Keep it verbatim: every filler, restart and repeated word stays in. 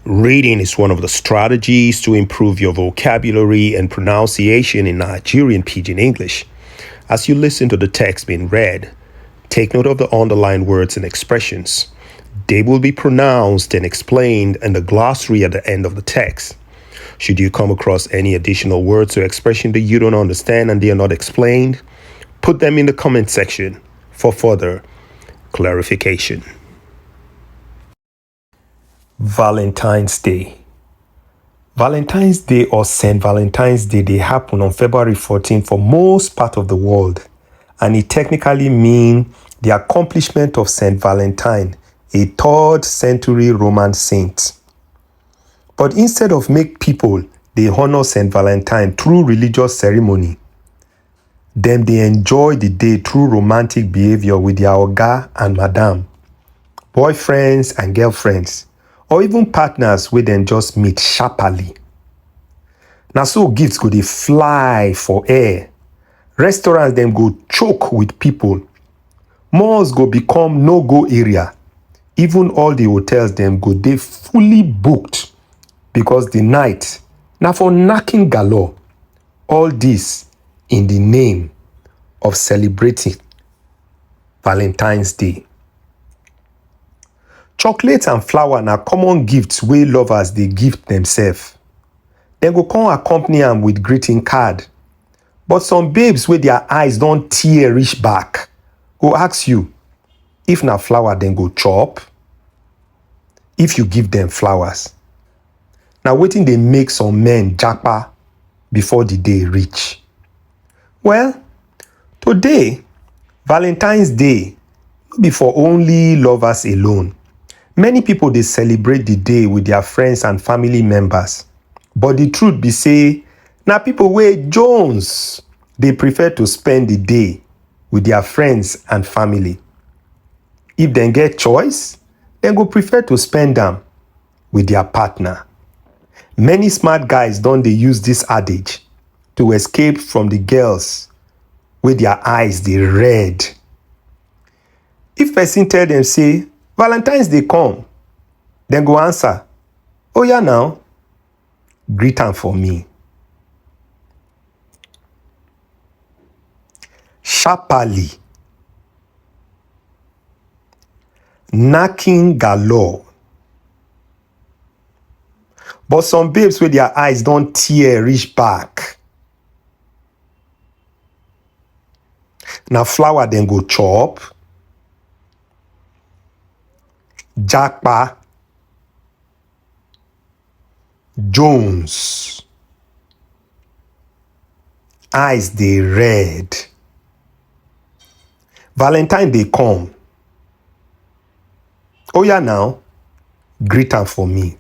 Reading is one of the strategies to improve your vocabulary and pronunciation in Nigerian Pidgin English. As you listen to the text being read, take note of the underlined words and expressions. They will be pronounced and explained in the glossary at the end of the text. Should you come across any additional words or expression that you don't understand and they are not explained, put them in the comment section for further clarification. Valentine's Day. Valentine's Day or Saint Valentine's Day dey happen on February fourteen for most part of the world, and e technically mean the accomplishment of Saint Valentine, a third century Roman saint. But instead of make people dey honor Saint Valentine through religious ceremony, dem dey enjoy the day through romantic behavior with their oga and madam, boyfriends and girlfriends, or even partners wey dem just meet sharply. Na so gifts go dey fly for air. Restaurants dem go choke with people. Malls go become no-go area. Even all the hotels dem go dey fully booked because the night na for knacking galore. All this in the name of celebrating Valentine's Day. Chocolate and flower na common gifts wey lovers dey gift themselves. Dem go come accompany am with greeting card. But some babes wey their eyes don tear reach back go ask you if na flower dem go chop if you give dem flowers. Na wetin dey make some men japa before the day reach. Well, today, Valentine's Day, no be for only lovers alone. Many people dey celebrate the day with their friends and family members. But the truth be say, na people wey Jones dey prefer to spend the day with their friends and family. If dem get choice, dem go prefer to spend am with their partner. Many smart guys don dey use this adage to escape from the girls wey their eyes dey red. If person tell dem say Valentine's dey come, dem go answer, "Oya now, greet am for me." Sharply, knacking galore. But some babes wey their eyes don tear reach back, na flower dem go chop, japa, Jones, eyes dey red. Valentine dey come. Oya now, greet am for me.